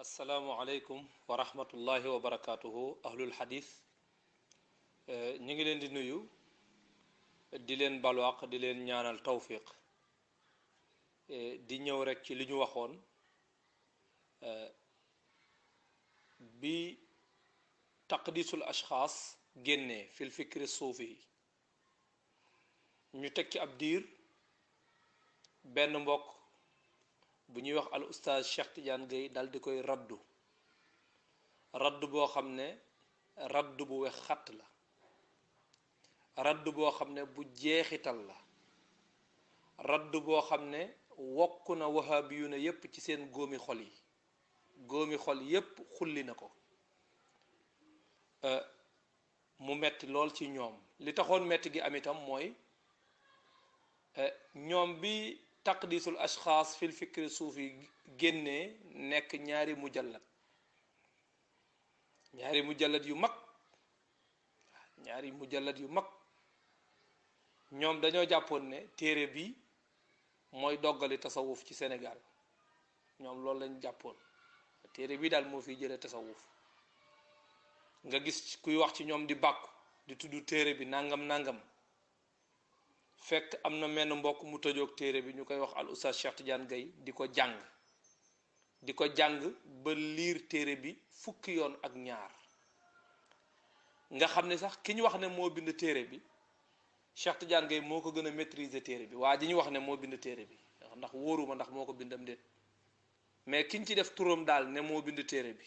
asalaamualeykum wa rahmatullahi wa barakaatuhu ahlul hadith ñu ngi leen di nuyu di leen balwaq di leen ñaanal tawfiq di ñëw rek ci li ñu waxoon bi taqdisul ashxaas génnee fil fikri suufi ñu teg ci ab diir benn mbokk bu ñuy wax al oustaz Cheikh Tidiane Gueye dal di koy raddu boo xam ne raddu bu wex xatt la raddu boo xam ne bu jeexital la raddu boo xam ne wokk na wahabiyu na yépp ci seen góomi xol yépp xulli na ko mu metti lool ci ñoom li taxoon metti gi am itam mooy ñoom bi taqdisul ashxaas fil fikri suufi génnee nekk ñaari mujallad yu mag ñoom dañoo jàppoon ne téere bi mooy doggali tasawuf ci Sénégal ñoom loolu lañ jàppoon téere bi daal moo fiy jële tasawuf nga gis kuy wax ci ñoom di bàkku di tudd téere bi nangam fekk am na menn mbokk mu tëjoog téere bi ñu koy wax al oustaz Cheikh Tidiane Gueye di ko jàng ba liir téere bi fukki yoon ak ñaar nga xam ne sax ki ñu wax ne moo bind téere bi Cheikh Tidiane Gueye moo ko gën a maîtriser téere bi waa ji ñu wax ne moo bind téere bi ndax wóoruma ndax moo ko bindam déet mais kiñ ci def turam daal ne moo bind téere bi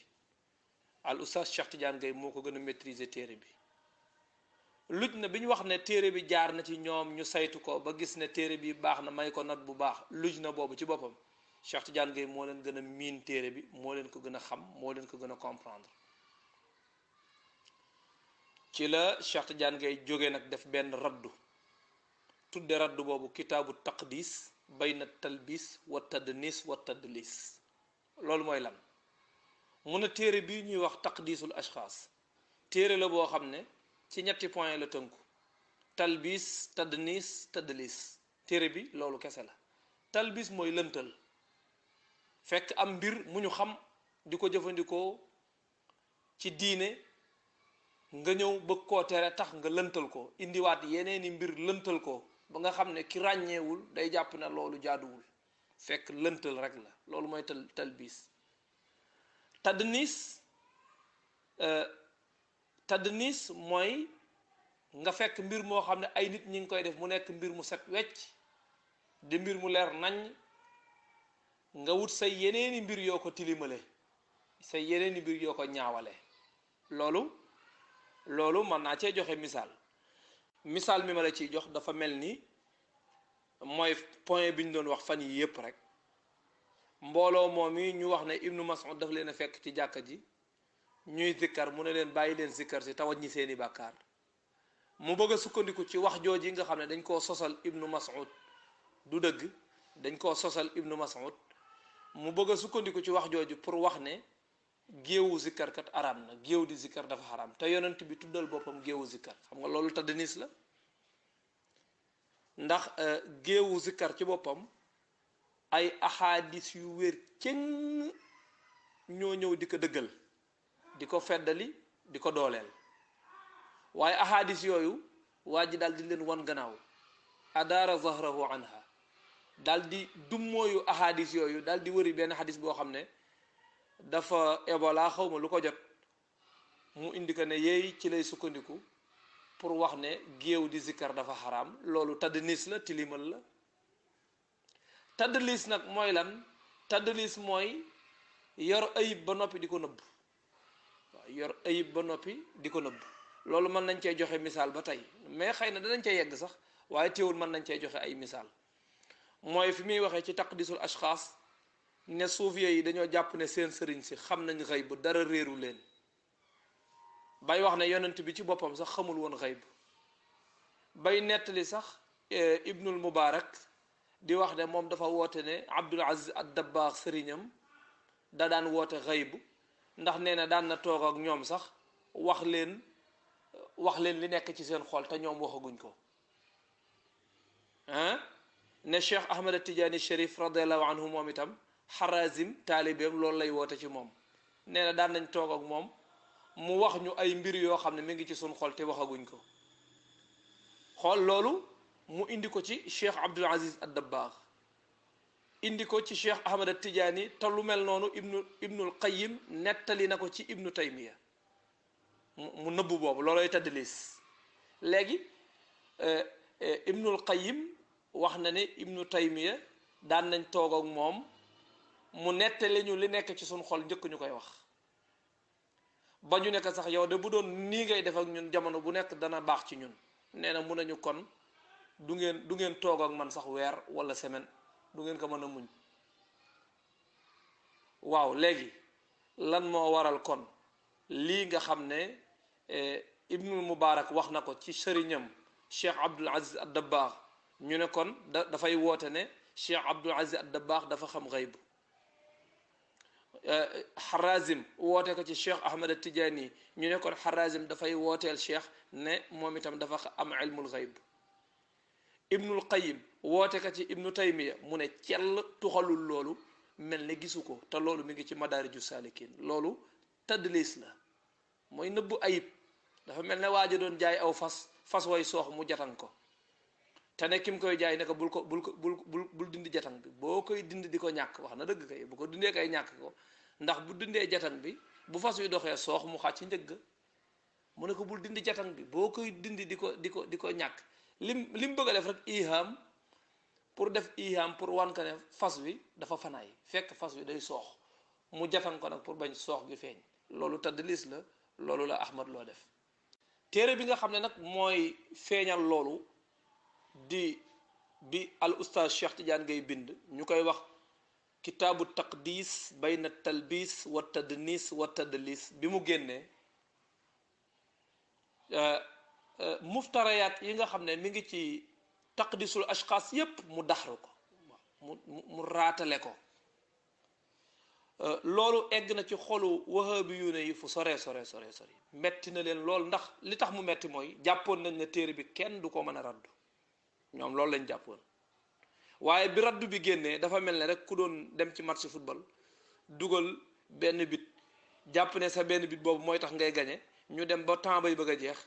al oustaz Cheikh Tidiane Gueye moo ko gën a maîtriser téere bi luj na bi ñu wax ne téere bi jaar na ci ñoom ñu saytu ko ba gis ne téere bi baax na may ko not bu baax luj na boobu ci boppam Cheikh Tidiane Gueye moo leen gën a miin téere bi moo leen ko gën a xam moo leen ko gën a comprendre ci la Cheikh Tidiane Gueye jóge nag def benn raddu tudde raddu boobu kitaabu taqdis bayna talbis wa tadnis wa tadlis loolu mooy lan mun a téere bi ñuy wax taqdisul ashxaas téere la boo xam ne ci ñetti point la tënku talbis tadnis tadlis téere bi loolu kese la talbis mooy lëntal fekk am mbir mu ñu xam di ko jëfandikoo ci diine nga ñëw bëgg koo tere tax nga lëntal ko indiwaat yeneeni mbir lëntal ko ba nga xam ne ki ràññeewul day jàpp na loolu jaaduwul fekk lëntal rek la loolu mooy talbis tadnis mooy nga fekk mbir moo xam ne ay nit ñi ngi koy def mu nekk mbir mu set wecc di mbir mu leer nañ nga wut say yeneeni mbir yoo ko tilimale say yeneeni mbir yoo ko ñaawale loolu mën naa cee joxe misaal mi ma la ciy jox dafa mel ni mooy point bi ñu doon wax fan yi yépp rek mbooloo moom yi ñu wax ne Ibnu Mas'ud daf leen a fekk ci jàkka ji ñuy zikkar mu ne leen bàyyi leen zikkar si tawat ñi seeni bàkkaar mu bëgg a sukkandiku ci wax jooji nga xam ne dañ koo sosal Ibnu Mas'ud du dëgg dañ koo sosal Ibnu Mas'ud mu bëgg a sukkandiku ci wax jooju pour wax ne géewu zikkarkat araam na géew di zikkar dafa xaraam te yonent bi tuddal boppam géewu zikkar xam nga loolu tadnis la ndax géewu zikkar ci boppam ay ahadis yu wér cëng ñoo ñëw di ko dëggal di ko feddali di ko dooleel waaye ahadis yooyu waa ji daal di leen wan gannaaw adaara zahrahu anha daal di dummooyu ahadis yooyu daal di wëri benn hadis boo xam ne dafa Ebola xawma lu ko jot mu indi ko ne yeey ci lay sukkandiku pour wax ne géew di zikkar dafa xaraam loolu tadnis la tilimal la tadlis nag mooy lan tadlis mooy yor ayib ba noppi di ko nëbb loolu mën nañ cee joxe misaal ba tey mais xëy na danañ cee yegg sax waaye teewul mën nañ cee joxe ay misaal mooy fi muy waxee ci taqdisul ashxaas ne suufiya yi dañoo jàpp ne seen sëriñ si xam nañ xayb dara réeru leen bay wax ne yonent bi ci boppam sax xamul woon xayb bay nettali sax ibnul mubarak di wax ne moom dafa woote ne Abdul Aziz ad-Dabbaax sëriñam da daan woote xayb ndax nee na daan na toog ak ñoom sax wax leen li nekk ci seen xol te ñoom waxaguñ ko ne Cheikh Ahmad Tidiane Chérif radiallahu anhu moom itam Harazim taalibeem loolu lay woote ci moom nee na daan nañ toog ak moom mu wax ñu ay mbir yoo xam ne mi ngi ci suñ xol te waxaguñ ko. xool loolu mu indi ko ci Cheikh Abdul Aziz ad-Dabbagh indi ko ci Cheikh Ahmad at-Tijaani te lu mel noonu ibnul Qayyim nettali na ko ci ibnu Taymiya mu nëbbu boobu looloy tadlis. léegi ibnul Qayyim wax na ne ibnu Taymiya daan nañ toog ak moom mu nettali ñu li nekk ci suñ xol njëkk ñu koy wax ba ñu nekk sax yow de bu doon nii ngay def ak ñun jamono bu nekk dana baax ci ñun. nee na mun nañu kon du ngeen toog ak man sax weer wala semaine du ngeen ko mën a muñ. waaw léegi lan moo waral kon lii nga xam ne Ibnul Mubarak wax na ko ci sëriñam Cheikh Abdul Aziz ad-Dabbagh ñu ne kon dafay woote ne Cheikh Abdul Aziz ad-Dabbagh dafa xam xayb. Harazim woote ko ci Cheikh Ahmad at-Tijaani ñu ne kon Harazim dafay wooteel Cheikh ne moom itam dafa am ilmul xayb. Ibnul Qayyim woote ko ci Ibnu Taymiya mu ne cell tuxalul loolu mel ne gisu ko te loolu mi ngi ci Madaariju Saalikiin. loolu tadlis la mooy nëbbu ayib. dafa mel ne waa ji doon jaay aw fas way soox mu jatan ko te ne ki mu koy jaay ne ko bul dindi jatan bi boo koy dindi di ko ñàkk wax na dëgg kay bu ko dindee kay ñàkk ko ndax bu dindee jatan bi bu fas wi doxee soox mu xàcc njëgg. mu ne ko bul dindi jatan bi boo koy dindi di ko ñàkk lim bëgg a def rek iham pour def iham pour wan ko ne fas wi dafa fanaay fekk fas wi day soox mu jatan ko nag pour bañ soox gi feeñ. loolu tadlis la loolu la Ahmad loo def. téere bi nga xam ne nag mooy feeñal loolu di bi al ustaaz Cheikh Tidiane ngay bind ñu koy wax kitaabu taqdis bayna talbis wa tadnis wa tadlis bi mu génnee muftarayaat yi nga xam ne mi ngi ci taqdisul ashxaas yépp mu daxru ko mu raatale ko. loolu egg na ci xolu wahabiyuuna yi fu sore metti na leen lool ndax li tax mu metti mooy jàppoon nañ ne téere bi kenn du ko mën a raddu ñoom loolu lañ jàppoon. waaye bi raddu bi génnee dafa mel ne rek ku doon dem ci match football dugal benn bit jàpp ne sa benn bit boobu mooy tax ngay gañe ñu dem ba temps bay bëgg a jeex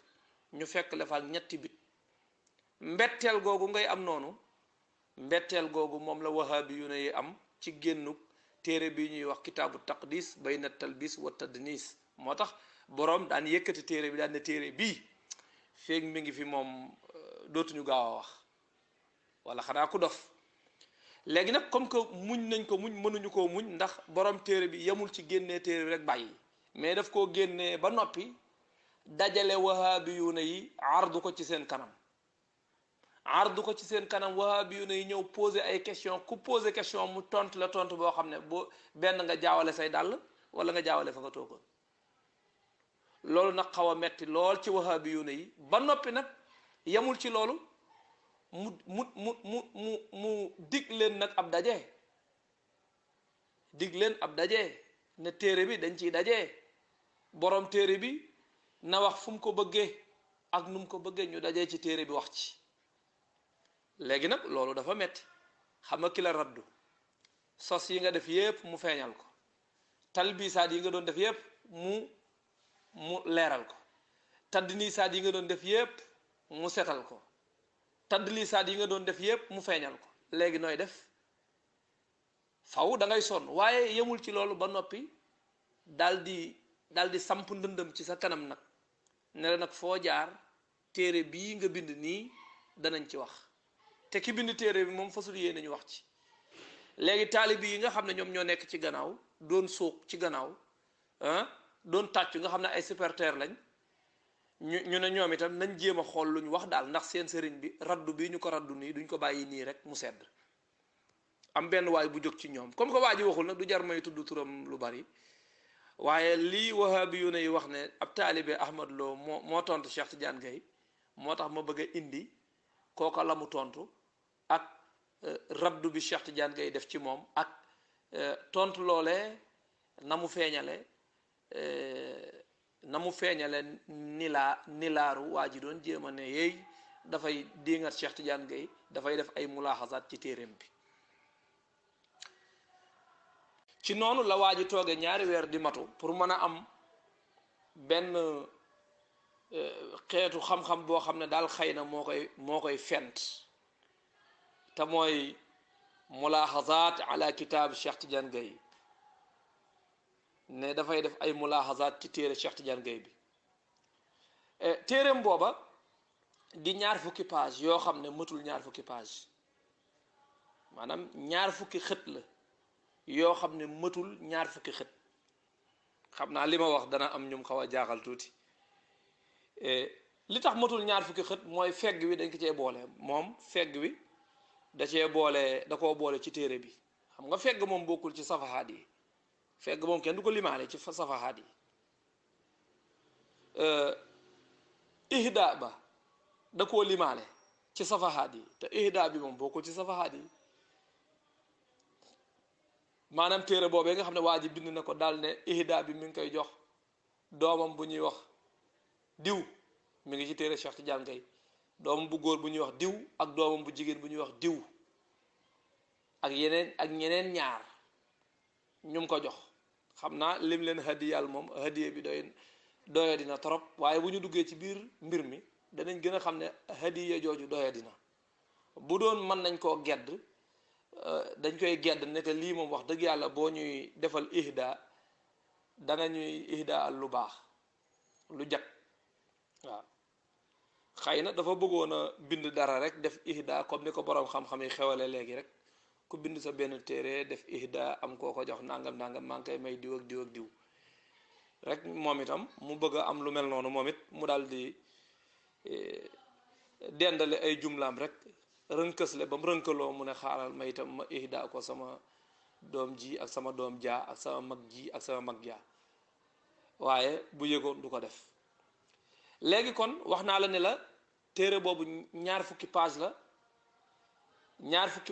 ñu fekk la fa ak ñetti bit. mbetteel googu ngay am noonu mbetteel googu moom la wahabiyuuna yi am ci génnu téere bi ñuy wax kitaabu taqdis bayna talbis wa tadnis. moo tax boroom daan yëkkati téere bi daan ne téere bii feeg mi ngi fi moom dootuñu gaaw a wax wala xanaa ku dof. léegi nag comme que muñ nañ ko mënuñu koo muñ ndax boroom téere bi yemul ci génnee téere bi rek bàyyi mais daf koo génnee ba noppi dajale wahabiyuuna yi ardu ko ci seen kanam. ardu ko ci seen kanam wahabiyuuna yi ñëw poser ay question ku poser question mu tontu la tontu boo xam ne boo benn nga jaawale say dàll wala nga jaawale fa nga toogoon. loolu nag xaw a metti lool ci wahabiyuuna yi ba noppi nag yemul ci loolu mu dig leen nag ab daje ne téere bi dañ ciy daje borom téere bi na wax fu mu ko bëggee ak nu mu ko bëggee ñu dajee ci téere bi wax ci. léegi nag loolu dafa metti xam nga ki la raddu sos yi nga def yépp mu feeñal ko talbisaat yi nga doon def yépp mu leeral ko tadnisaat yi nga doon def yépp mu setal ko tadlisaat yi nga doon def yépp mu feeñal ko. léegi nooy def faw da ngay sonn waaye yemul ci loolu ba noppi daldi samp ndëndëm ci sa kanam nag ne la nag foo jaar téere bii nga bind nii danañ ci wax. te ki bind téere bi moom fasul yéene ñu wax ci. léegi taalibi yi nga xam ne ñoom ñoo nekk ci gannaaw doon suuq ci gannaaw doon tàccu nga xam ne ay supporters lañ ñu ne ñoom itam nañ jéem a xool lu ñu wax daal ndax seen sëriñ bi raddu bii ñu ko raddu nii duñ ko bàyyi nii rek mu sedd. am benn waay bu jóg ci ñoom comme que waa ji waxul nag du jar may tudd turam lu bari waaye lii wahabiyuuna yi wax ne ab taalibe Ahmad Lo moo tontu Cheikh Tidiane Gaye moo tax ma bëgg a indi kooka la mu tontu ak raddu bi Cheikh Tidiane Gaye def ci moom ak tontu loolee na mu feeñale nilaaru waa ji doon jéem a ne yeey dafay diingat Cheikh Tidiane Gaye dafay def ay mulaaxasaat ci téeréem bi. ci noonu la waa ji tooge ñaari weer di matu pour mën a am benn xeetu xam-xam boo xam ne daal xëy na moo koy fent te mooy mulaaxazaat ala kitaab Cheikh Tidiane Gaye ne dafay def ay mulaaxazaat ci téere Cheikh Tidiane Gaye bi téereem booba di ñaar fukki page yoo xam ne mëtul ñaar fukki page maanaam ñaar fukki xët la yoo xam ne mëtul ñaar fukki xët xam naa li ma wax dana am ñum xaw a jaaxal tuuti li tax mëtul ñaar fukki xët mooy fegg wi dañ ko cee boole moom fegg wi da koo boole ci téere bi xam nga fegg moom bokkul ci safahaat yi fegg moom kenn du ko limaale ci safahaat yi ihda ba da koo limaale ci safahaat yi te ihda bi moom bokkul ci safahaat yi maanaam téere boobee nga xam ne waa ji bind na ko daal ne ihda bi mi ngi koy jox doomam bu ñuy wax diw mi ngi ci téere Cheikh Tidiane Gaye doomam bu góor bu ñuy wax diw ak doomam bu jigéen bu ñuy wax diw ak ñeneen ñaar ñum ko jox xam naa lim leen hadiyal moom hadiye bi doya dina trop waaye bu ñu duggee ci biir mbir mi danañ gën a xam ne hadiye jooju doya dina bu doon mën nañ koo gedd dañ koy gedd ne te lii moom wax dëgg yàlla boo ñuy defal ihda danga ñuy ihda al lu baax lu jag waaw xëy na dafa bëggoon a bind dara rek def ihda comme ni ko boroom xam-xam yi xewale léegi rek ku bind sa benn téere def ihda am koo ko jox nangam nangam maa ngi koy may diw ak diw ak diw rek moom itam mu bëgg a am lu mel noonu moom it mu daal di dendale ay jumlaam rek rënkësle ba mu rënkaloo mu ne xaaral ma itam ma ihda ko sama doom ji ak sama doom jaa ak sama mag ji ak sama mag jaa waaye bu yëgoon du ko def léegi kon wax naa la ne la téere boobu ñaar fukki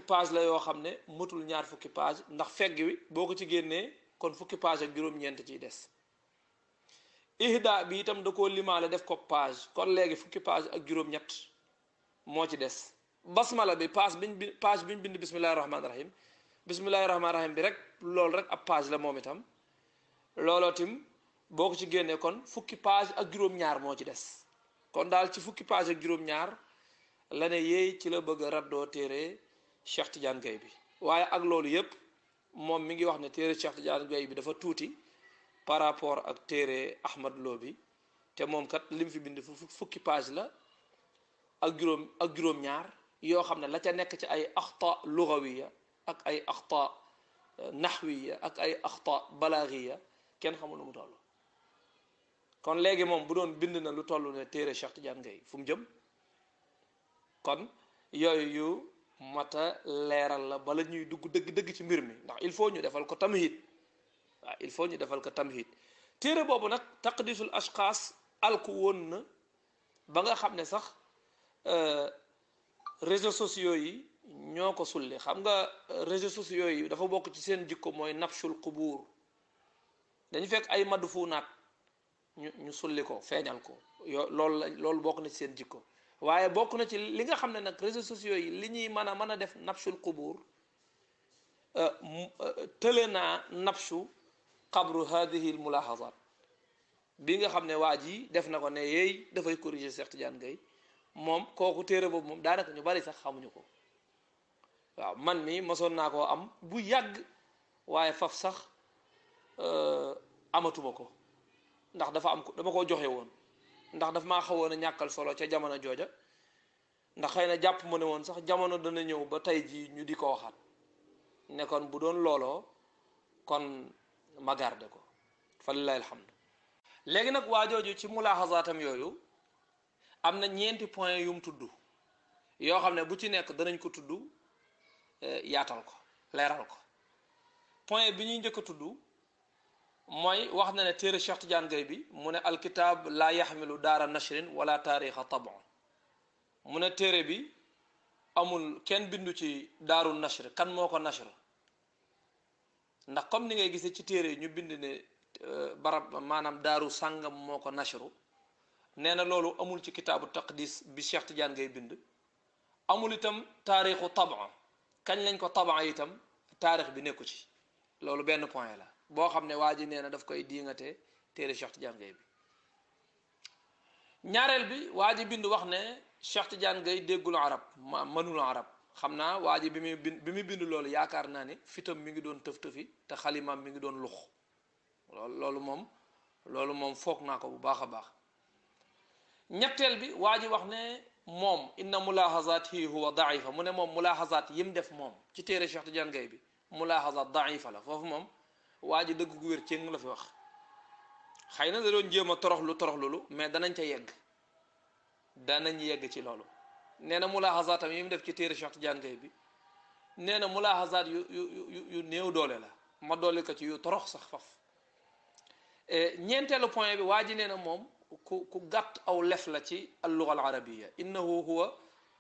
page la yoo xam ne mëtul ñaar fukki page ndax fegg wi boo ko ci génnee kon fukki page ak juróom-ñeent ciy des ihda bi itam da koo limaale def ko page kon léegi fukki page ak juróom-ñett moo ci des basmala bi page biñ bind bismillahi rahmaani rahim bi rek loolu rek ab page la moom itam looloo tim boo ko ci génnee kon fukki page ak juróom-ñaar moo ci des kon daal ci fukki page ak juróom-ñaar la ne yéey ci la bëgg a raddoo téere Cheikh Tidiane Gaye bi waaye ak loolu yépp moom mi ngi wax ne téere Cheikh Tidiane Gaye bi dafa tuuti par rapport ak téere Ahmad Lo bi te moom kat lim fi bind fukki page la ak juróom-ñaar yoo xam ne la ca nekk ci ay axta lugawiya ak ay axta naxwiya ak ay axta balaagiya kenn xamul lu mu toll kon léegi moom bu doon bind na lu toll ne téere Cheikh Tidiane Gaye fu mu jëm kon yooyu yu mata leeral la bala ñuy dugg dëgg-dëgg ci mbir mi ndax il faut ñu defal ko tamhid waaw il faut ñu defal ko tamhid téere boobu nag taqdisul ashxaas alku woon na ba nga xam ne sax réseaux sociaux yi ñoo ko sulli xam nga réseaux sociaux yi dafa bokk ci seen jikko mooy nafshul qubuur dañu fekk ay madfunaat ñu sulli ko feeñal ko loolu bokk na ci seen jikko waaye bokk na ci li nga xam ne nag réseaux sociaux yi li ñuy mën a def nafshul qubuur tële naa nafshu qabru hadihi al mulahazat bi nga xam ne waa ji def na ko ne yeey dafay corriger Cheikh Tidiane Gaye moom kooku téere boobu moom daanaka ñu bari sax xamuñu ko waaw man mi mosoon naa koo am bu yàgg waaye faf sax amatuma ko ndax dama koo joxe woon ndax daf maa xawoon a ñàkkal solo ca jamono jooja ndax xëy na jàpp ma ne woon sax jamono dana ñëw ba tey jii ñu di ko waxaat ne kon bu doon looloo kon ma garde ko fa lillahi alhamdu léegi nag waa jooju ci mulaaxazaatam yooyu am na ñeenti point yu mu tudd yoo xam ne bu ci nekk danañ ko tudd yaatal ko leeral ko point bi ñuy njëkk a tudd mooy wax na ne téere Cheikh Tidiane Gaye bi mu ne alkitab laa yaxmilu daara nashrin wala taarixa tabon mu ne téere bi amul kenn bindu ci daaru nashr kan moo ko nashr ndax comme ni ngay gisee ci téere ñu bind ne barab maanaam daaru sàngam moo ko nashru nee na loolu amul ci kitaabu taqdis bi Cheikh Tidiane Gaye bind amul itam taarixu taban kañ lañ ko taban itam taarix bi nekku ci loolu benn point la boo xam ne waa ji nee na daf koy diingate téere Cheikh Tidiane Gaye bi. ñaareel bi waa ji bind wax ne Cheikh Tidiane Gaye déggul arab ma mënul arab xam naa waa ji bi muy bind loolu yaakaar naa ni fitam mi ngi doon tëf-tëfi te xalimaam mi ngi doon lux loolu moom foog naa ko bu baax a baax. ñetteel bi waa ji wax ne moom inna mulahazat hi huwa daifa mu ne moom mulahazat yim def moom ci téere Cheikh Tidiane Gaye bi mulahazat daifa la foofu moom waa ji dëgg gu wér céng la fi wax. xëy na da doon jéem a toroxlulu mais danañ ca yegg ci loolu. nee na mulaaxasaatam yi mu def ci téere Cheikh Tidiane Gaye bi nee na mulaaxasaat yu néew doole la ma dolli ko ci yu torox sax faf. ñeenteelu point bi waa ji nee na moom ku gàtt aw lef la ci alluga al arabiya innahu huwa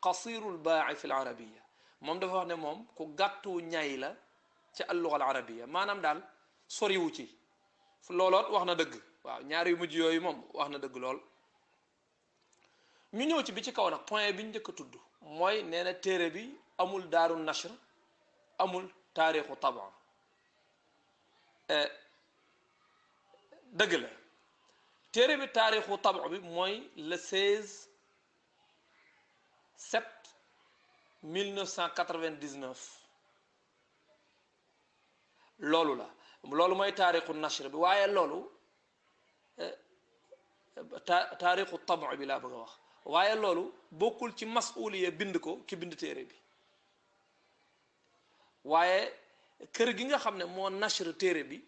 qasiru lbaai fi l arabiya moom dafa wax ne moom ku gàttu ñay la ci alluga al arabiya maanaam daal soriwu ci looloot wax na dëgg. waaw ñaari yu mujj yooyu moom wax na dëgg lool. ñu ñëw ci bi ci kaw nag point bi ñu njëkk a tudd mooy nee na téere bi amul daaru nashr amul taarixu taban. dëgg la téere bi taarixu taban bi mooy le 16/7/1999 loolu la loolu mooy taarixu nashr bi waaye loolu taarixu taban bi laa bëgg a wax waaye loolu bokkul ci masuliya bind ko ki bind téere bi waaye kër gi nga xam ne moo nashr téere bi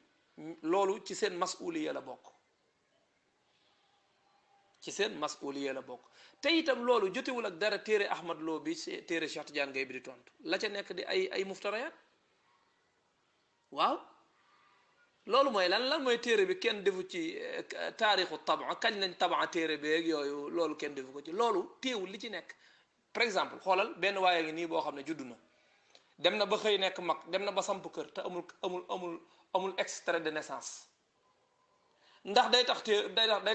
loolu ci seen masuliya la bokk te itam loolu jotewul ak dara téere Ahmad Lo bi téere Cheikh Tidiane Gaye bi di tontu la ca nekk di ay muftarayaat. waaw loolu mooy lan mooy téere bi kenn defu ci taarixu taban kañ lañ taban téere beeg yooyu loolu kenn defu ko ci loolu téewul li ci nekk. par exemple xoolal benn waaye ngi nii boo xam ne juddu na dem na ba xëy nekk mag dem na ba samp kër te amul extrait de naissance ndax day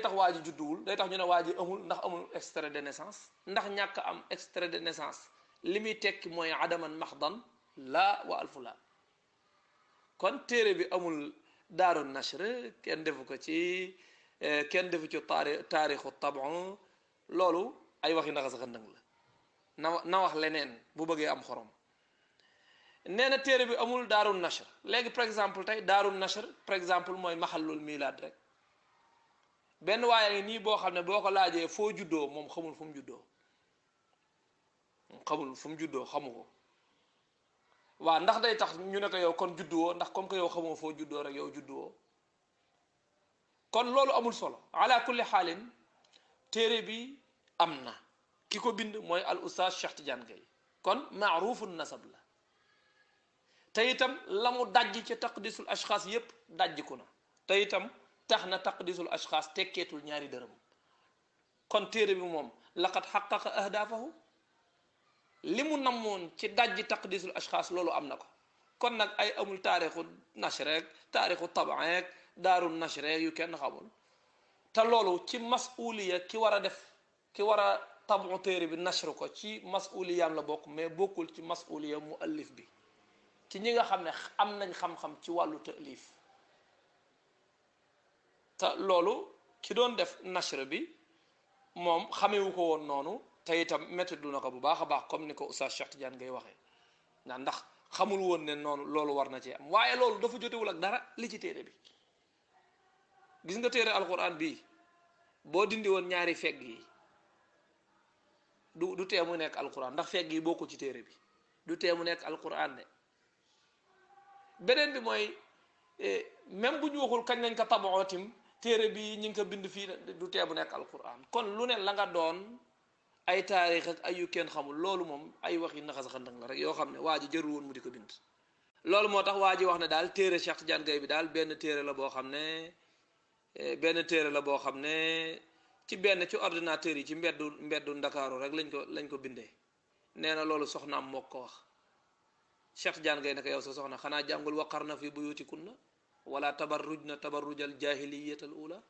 tax waa ji judduwul day tax ñu ne waa ji ndax amul extrait de naissance ndax ñàkk am extrait de naissance li muy tekki mooy adaman maxdan laa wa alfu laa. kon téere bi amul daaru nashr kenn defu ko ci taarixu taban loolu ay waxi naxa saxa ndëng la na wax leneen bu bëggee am xorom. nee na téere bi amul daaru nashr léegi par exemple tey daaru nashr par exemple mooy maxallul milaad rek benn waaye ngi nii boo xam ne boo ko laajee foo juddoo moom xamul fu mu juddoo xamu ko. waaw ndax day tax ñu ne ko yow kon judduwoo ndax comme que yow xamoo foo juddoo rek yow judduwoo kon loolu amul solo ala kulli xaalin téere bi am na ki ko bind mooy al ustaaz Cheikh Tidiane Gaye kon maarufu nasab la te itam la mu dajj ci taqdisul ashxaas yépp dajjiku na te itam tax na taqdisul ashxaas tekkeetul ñaari dërëm kon téere bi moom laqad xaqaqa ahdaafahu li mu namoon ci dajji taqdisul ashxaas loolu am na ko kon nag ay amul taarixu nashr rek taarixu taban rek daaru nashr rek yu kenn xamul te loolu ci masuliya ki war a tabu téere bi nashr ko ci masuliyaam la bokk mais bokkul ci masuliya muallif bi ci ñi nga xam ne am nañ xam-xam ci wàllu taalif te loolu ki doon def nashr bi moom xamewu ko woon noonu te itam métti du na ko bu baax a baax comme ni ko Oustaz Cheikh Tidiane Gaye waxee ndax xamul woon ne noonu loolu war na ci am waaye loolu dafa jotewul ak dara li ci téere bi. gis nga téere alquran bii boo dindi woon ñaari fegg yi du tee mu nekk alquran ndax fegg yi bokkul ci téere bi du tee mu nekk alquran de beneen bi mooy même bu ñu waxul kañ lañ ko tabootim téere bi ñu ngi ko bind fii du tee mu nekk alquran kon lu ne la nga doon ay taarix ak ay yu kenn xamul loolu moom ay wax yi naxas xandang la rek yoo xam ne waa ji jërul woon mu di ko bind. loolu moo tax waa ji wax ne daal téere Cheikh Tidiane Gaye bi daal benn téere la boo xam ne ci ordinateur yi ci mbeddu Ndakaaru rek lañ ko bindee nee na loolu soxnaam moo ko wax. Cheikh Tidiane Gaye naka yow sa soxna xanaa jàngul waqarna fi buyutikunna wala tabarrujna tabarrujal jahiliyatal ula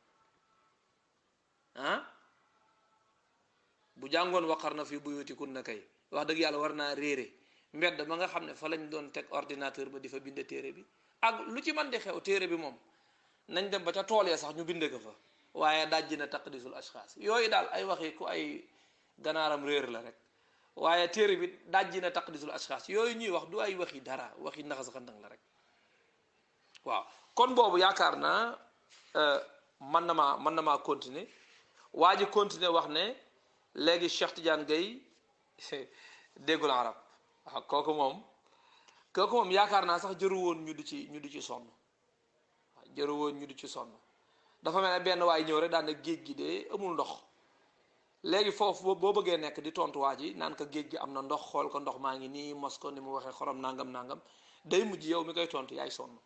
bu jàngoon waqarna fi buyutikunna kay wax dëgg yàlla war naa réere mbedd ma nga xam ne fa lañ doon teg ordinateur ba di fa binde téere bi ak lu ci man di xew téere bi moom nañ dem ba ca tool ya sax ñu binde ko fa waaye dajji na taqdisul ashxaas yooyu daal ay waxi ku ay ganaaram réer la rek waaye téere bi dajji na taqdisul ashxaas yooyu ñuy wax du ay waxi dara waxi naxas xandang la rek waaw kon boobu yaakaar naa mën na maa continuer waa ji continuer wax ne léegi Cheikh Tidiane Gaye déggul arab waaw kooku moom yaakaar naa sax jëru woon ñu di ci sonn waaw jëru woon ñu di ci sonn dafa mel ne benn waay ñëw rek daan ne géej gi de amul ndox léegi foofu boo bëggee nekk di tontu waa ji naan ko géej gi am na ndox xool ko ndox maa ngi nii mos ko ni mu waxee xorom nangam day mujj yow mi koy tontu yaay sonn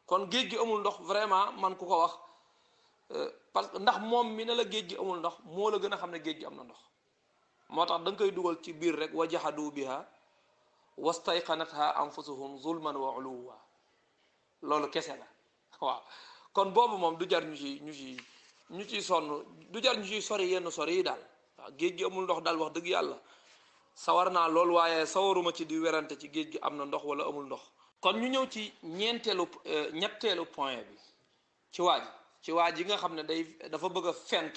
kon géej gi amul ndox vraiment man ku ko wax parce que ndax moom mi ne la géej gi amul ndox moo la gën a xam ne géej gi am na ndox moo tax da nga koy dugal ci biir rek wa jahadu biha wastayqanatha anfusuhum zulman wa uluwa loolu kese la waaw kon boobu moom du jar ñu ciy sonn du jar ñu ciy sori yenn sori yi daal waaw géej gi amul ndox daal wax dëgg yàlla sawar naa loolu waaye sawaruma ci di werante ci géej gi am na ndox wala amul ndox kon ñu ñëw ci ñetteelu point bi ci waa ji nga xam ne dafa bëgg a fent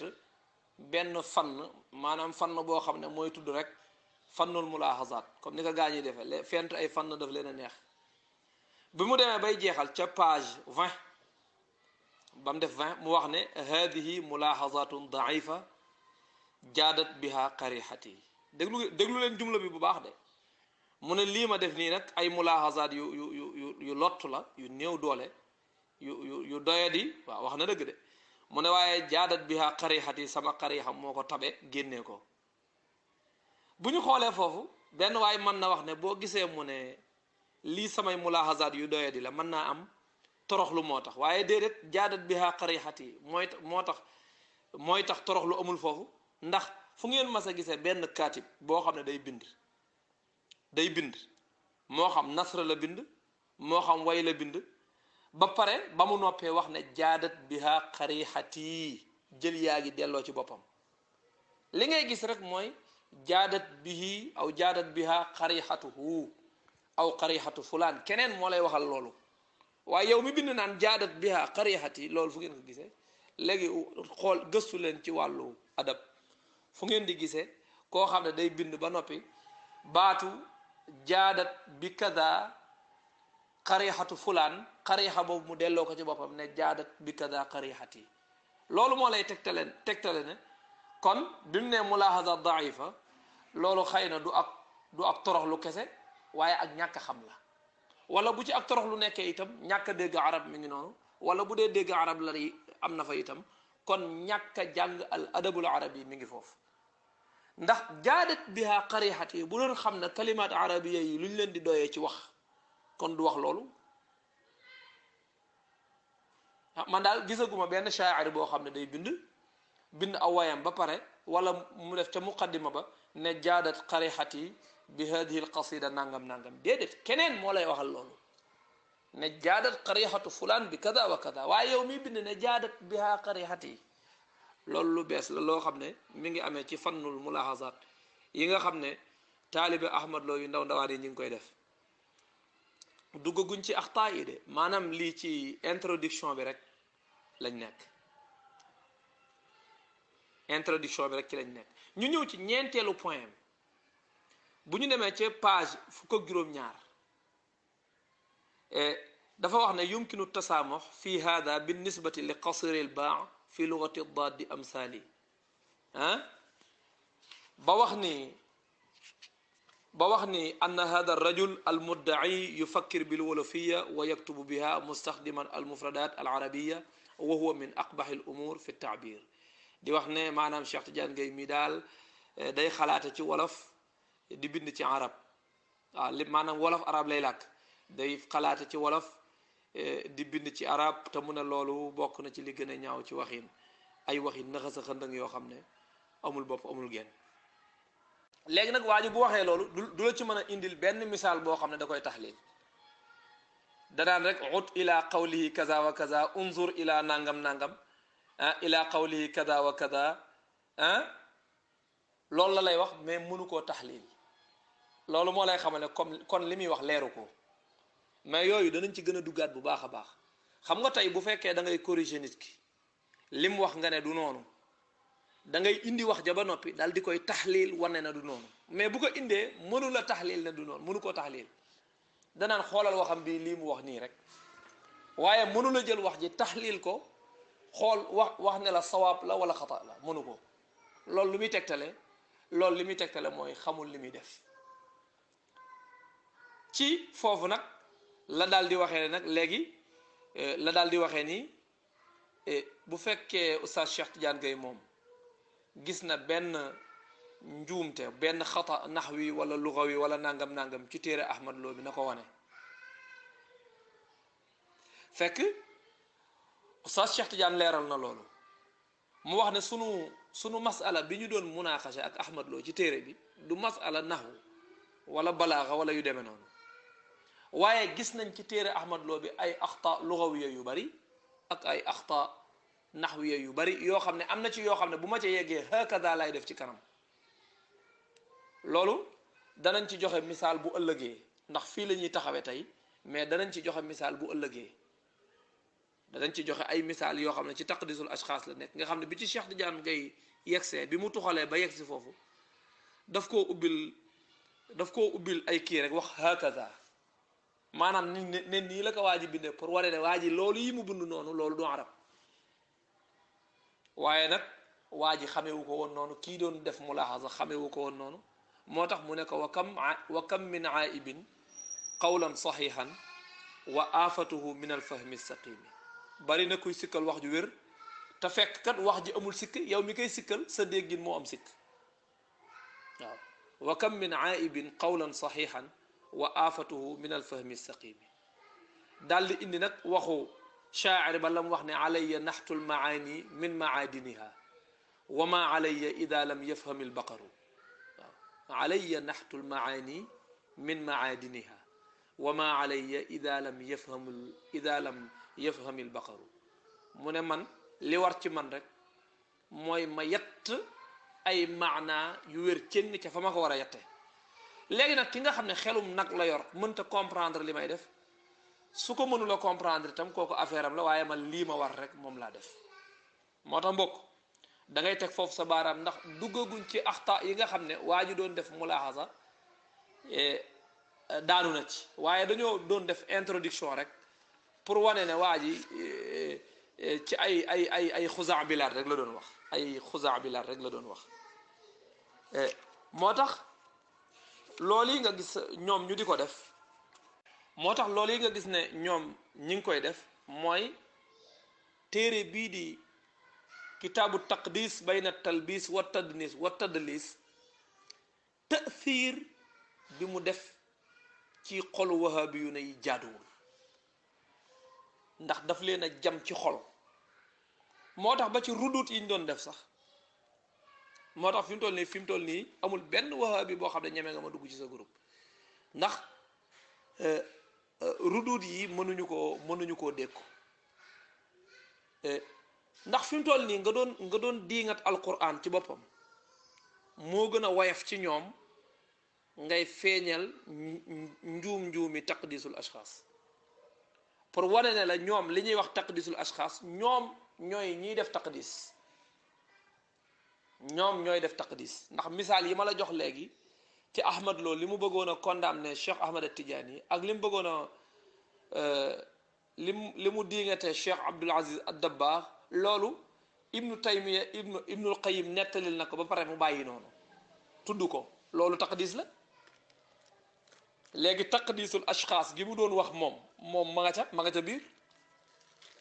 benn fann maanaam fann boo xam ne mooy tudd rek fannul mulaahazaat comme ni ko gaa ñi defee fent ay fann daf leen a neex bi mu demee bay jeexal ca page 20 ba mu def 20 mu wax ne hadihi mulaahazaatun daifa jaadat biha qarihati déglu leen jumla bi bu baax de mu ne lii ma def nii nag ay mulaahazaat yu lott la yu néew doole yu doyadi waaw wax na dëgg de mu ne waaye jaadat biha qarihati sama qariha moo ko tabe génnee ko bu ñu xoolee foofu benn waay mën na wax ne boo gisee mu ne lii samay mulaahazaat yu doyadi la mën naa am toroxlu moo tax waaye déedéet jaadat biha qarihati mooy tax toroxlu amul foofu ndax fu ngeen mas a gisee benn kaatib boo xam ne day bind moo xam nasra la bind moo xam way la bind ba pare ba mu noppee wax ne jaadat biha qarihati jël yaa ngi delloo ci boppam li ngay gis rek mooy jaadat bihi aw jaadat biha qarihatuhu aw qarihatu fulaan keneen moo lay waxal loolu waaye yow mi bind naan jaadat biha qarihati loolu fu ngeen ko gisee léegi xool gëstu leen ci wàllu adab fu ngeen di gisee koo xam ne day bind ba noppi baatu jaadat bi kada qarihatu fulaan qariha boobu mu delloo ko ci boppam ne jaadat bi kada qarihati loolu moo lay tegtale ne kon bi mu ne mulaahaza daifa loolu xëy na du ak toroxlu kese waaye ak ñàkk xam la wala bu ci ak toroxlu nekkee itam ñàkk a dégg arab mi ngi noonu wala bu dee dégg arab la am na fa itam kon ñàkk a jàng al adabul arab yi mi ngi foofu ndax jaadat biha qarihati yi bu doon xam ne kalimaat arabiya yi lu ñu leen di doyee ci wax kon du wax loolu man daal gisaguma benn shaa'ir boo xam ne day bind aw wayam ba pare wala mu def ca muqaddima ba ne jaadat qarihati bi hadihi al qasida nangam déedéet keneen moo lay waxal loolu ne jaadat qarihatu fulaan bi kada wa kada waaye yow mi bind ne jaadat biha qarihati loolu lu bees la loo xam ne mi ngi amee ci fannul mulaahazaat yi nga xam ne taalibe Ahmad Lo yu ndawaan yi ñu ngi koy def duggaguñ ci axtaa yi de maanaam lii ci introduction bi rek lañ nekk ci lañ nekk ñu ñëw ci ñeenteelu point bu ñu demee ci page fukk ak juróom-ñaar dafa wax ne yumkinu tasaamox fi hada bin nisbati li qasiri l baa fi lugati daadi amsaali ba wax ni anna hada rajul almuddai yufakkir bilwolofiya wa yaktubu biha mustaxdiman almufradat alarabiya wa huwa min aqbaxi l umur fi taabir di wax ne maanaam Cheikh Tidiane Gaye mi daal day xalaate ci wolof di bind ci arab waaw li maanaam wolof arab lay làkk day xalaate ci wolof di bind ci arab te mu ne loolu bokk na ci li gën a ñaaw ci waxin ay waxin naxasa xëndëng yoo xam ne amul bopp amul genn léegi nag waa ji bu waxee loolu du la ci mën a indil benn misaal boo xam ne da koy taxlil danaan rek ut ila qawlihi kaza wa kaza unzur ila nangam ila qawlihi kaza wa kaza loolu la lay wax mais mënu koo taxlil loolu moo lay xamal ne comme kon li muy wax leeru ko mais yooyu danañ ci gën a duggaat bu baax a baax. xam nga tey bu fekkee da ngay corriger nit ki lim wax nga ne du noonu da ngay indi wax ja ba noppi daal di koy taxliil wane na du noonu mais bu ko indee mënu la taxliil ne du noonu mënu koo taxliil danaan xoolal waxam bi lii mu wax nii rek waaye mënu la jël wax ji taxliil ko xool wax ne la sawaab la wala xata la mënu ko. loolu lu muy tegtale loolu li muy tegtale mooy xamul li muy def. ci foofu nag la daal di waxee nag léegi la daal di waxee ni bu fekkee oustaz Cheikh Tidiane Gaye moom gis na benn njuumte benn xata naxwi wala lugawi wala nangam nangam ci téere Ahmad Lo bi na ko wane. fekk oustaz Cheikh Tidiane leeral na loolu mu wax ne sunu masala bi ñu doon munaaxasa ak Ahmad Lo ci téere bi du masala naxwu wala balaaxa wala yu demee noonu waaye gis nañ ci téere Ahmad Lo bi ay axta lugawiya yu bari ak ay axta naxwiya yu bari yoo xam ne am na ci yoo xam ne bu ma ca yeggee hakada lay def ci kanam. loolu danañ ci joxe misaal bu ëllëgee ndax fii la ñuy taxawee tey mais danañ ci joxe misaal bu ëllëgee danañ ci joxe ay misaal yoo xam ne ci taqdisul ashxaas la nekk nga xam ne bi ci Cheikh Tidiane Gaye yegsee bi mu tuxalee ba yegsi foofu daf koo ubbil ay kii rek wax hakada maanaam ne nii la ko waa ji bindee pour waree ne waa ji loolu yi mu bind noonu loolu du arab waaye nag waa ji xamewu ko woon noonu kii doon def mulaaxasa xamewu ko woon noonu moo tax mu ne ko wa kam min aibin qawlan saxihan wa aafatuhu min alfahmi saqimi bari na kuy sikkal wax ju wér te fekk kat wax ji amul sikk yow mi koy sikkal sa déggin moo am sikk waaw wa kam min aibin qawlan saxihan wa aafatuhu min alfahmi saqimi daal di indi nag waxu shaacir ba lam wax ne alayya naxtu lmaani min maadiniha wa ma alayya ida lam yafham albaqaru waaw alayya naxtu lmaani min maadiniha wa ma alayya ida lam yafham albaqaru mu ne man li war ci man rek mooy ma yett ay maanaa yu wér cënn ca fa ma ko war a yette léegi nag ki nga xam ne xelum nag la yor mënta comprendre li may def su ko mënula comprendre itam kooku affaire am la waaye man lii ma war rek moom laa def moo tax mbokk da ngay teg foofu sa baaraam ndax duggaguñ ci axta yi nga xam ne waa ji doon def mulaaxasa daanu na ci waaye dañoo doon def introduction rek pour wane ne waa ji ci ay xuzaa bilaat rek la doon wax ay xuzaa bilaat rek la doon wax moo tax loolu yi nga gis ñoom ñu di ko def moo tax loolu yi nga gis ne ñoom ñi ngi koy def mooy téere bii di kitaabu taqdis bayna talbis wa tadnis wa tadlis ta'thir bi mu def ci xolu wahabi yu ne yi jaaduwul ndax daf leen a jam ci xol moo tax ba ci rudut yi ñu doon def sax moo tax fi mu toll nii amul benn wahabi boo xam ne ñeme nga ma dugg ci sa groupe ndax rudut yi mënuñu koo dékku ndax fi mu toll nii nga doon diingat alquran ci boppam moo gën a woyof ci ñoom ngay feeñal njuumi taqdisul ashxaas pour wane ne la ñoom li ñuy wax taqdisul ashxaas ñoom ñooy ñiy def taqdis ndax misaal yi ma la jox léegi ci Ahmad Lo li mu bëggoon a condamné Cheikh Ahmad Tidiane ak li mu bëggoon a li mu diingatee Cheikh Abdul Aziz ad-Dabbaax loolu ibnu Taymiya ibnul Qayyim nettalil na ko ba pare mu bàyyi noonu tudd ko loolu taqdis la léegi taqdisul ashxaas gi mu doon wax moom ma nga ca biir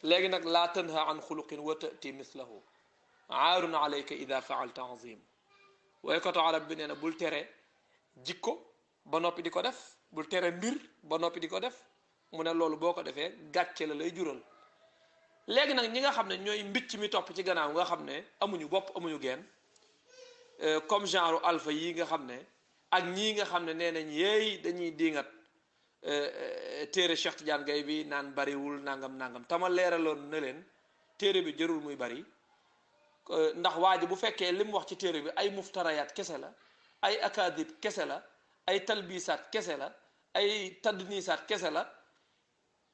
léegi nag laa tanha an xuluqin wa tati mislahu aarun alayka ida faalta azim waykatu arab bi nee na bul tere jikko ba noppi di ko def bul tere mbir ba noppi di ko def mu ne loolu boo ko defee gàcce la lay jural léegi nag ñi nga xam ne ñooy mbicc mi topp ci gannaaw nga xam ne amuñu bopp amuñu geen comme genre alpha yi nga xam ne ak ñii nga xam ne nee nañ yeey dañuy diingat téere Cheikh Tidiane Gaye bi naan bariwul nangam tama leeraloon na leen téere bi jërul muy bari ndax waa ji bu fekkee li mu wax ci téere bi ay muftarayaat kese la ay akadib kese la ay talbisaat kese la ay tadnisaat kese la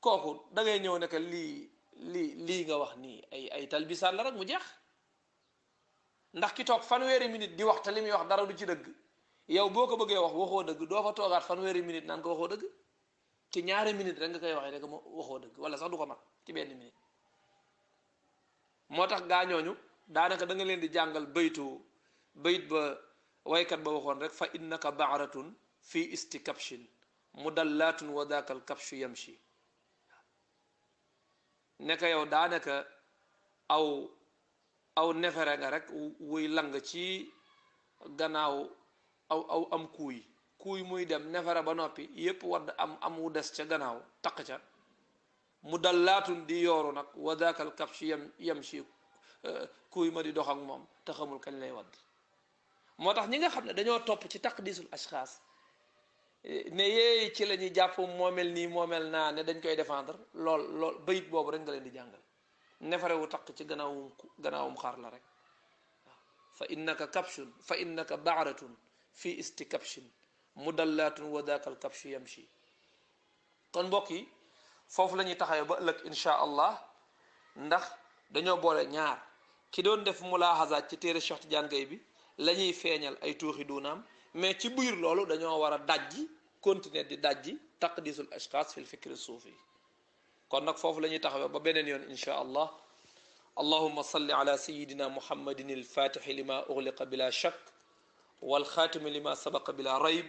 kooku da ngay ñëw ne que lii nga wax nii ay talbisaan la rek mu jeex ndax ki toog fanweeri minute di wax te li muy wax dara du ci dëgg yow boo ko bëggee wax waxoo dëgg doo fa toogaat fanweeri minute naan ko waxoo dëgg ci ñaari minute rek nga koy waxee rek ma waxoo dëgg wala sax du ko mat ci benn minute moo tax gaañooñu daanaka da nga leen di jàngal bayit ba waykat ba waxoon rek fa innaka baaratun fi istikabshin mudallaatun wa daaka al kabshu yamshi nekk yow daanaka aw nefere nga rek wuy lang ci gannaaw aw am kuuy muy dem nefere ba noppi yépp wadd am wu des ca gannaaw taq ca mudallaatun di yooru nag wa daaka al kabshu yamshi kuuy ma di dox ak moom te xamul kañ lay wadd moo tax ñi nga xam ne dañoo topp ci taqdisul ashxaas ne yeey ci la ñuy jàpp moomel nii moomel naa ne dañ koy défendre lool bayit boobu rek nga leen di jàngal nefare wu taq ci gannaawum xar la rek waaw fa innaka kabshun fa innaka baaratun fi istikabshin mudallaatun wa daaka al kabshu yamshi kon mbokk yi foofu la ñuy taxawee ba ëllëg insha allah ndax dañoo boole ñaar ki doon def mulaahazaat ci téere Cheikh Tidiane Gaye bi la ñuy feeñal ay tuuxi duunaam mais ci biir loolu dañoo war a dajji continuer di dajji taqdisul ashxaas fi l fikri suufi kon nag foofu la ñuy taxawee ba beneen yoon insha allah allahumma salli ala sayidina muhammadin alfatixi lima ugliqa bila shak walxaatimi lima sabaqa bila rayb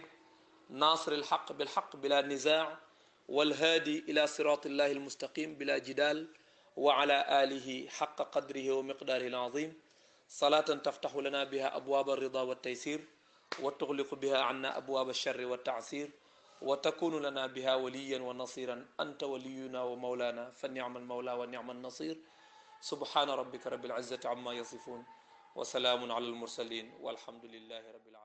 nasir alxaq bilxaq bila nizaa walhaadi ila sirati illahi almustaqim bila jidal wa ala alihi xaqa qadrihi wa miqdaarihi alazim salaatan taftaxu lana biha abwaaba alrida waltaysir wa tuxliqu biha anna abwaaba alcharri waltaasir wa takunu lana biha waliyan wa nasiran anta waliyuna wa mawlana fa nicma almawla wa nicma alnasir subhana rabbika rabbil izzati amma yasifun wa salaamun ala almursalin walhamdulillahi rabbil alamin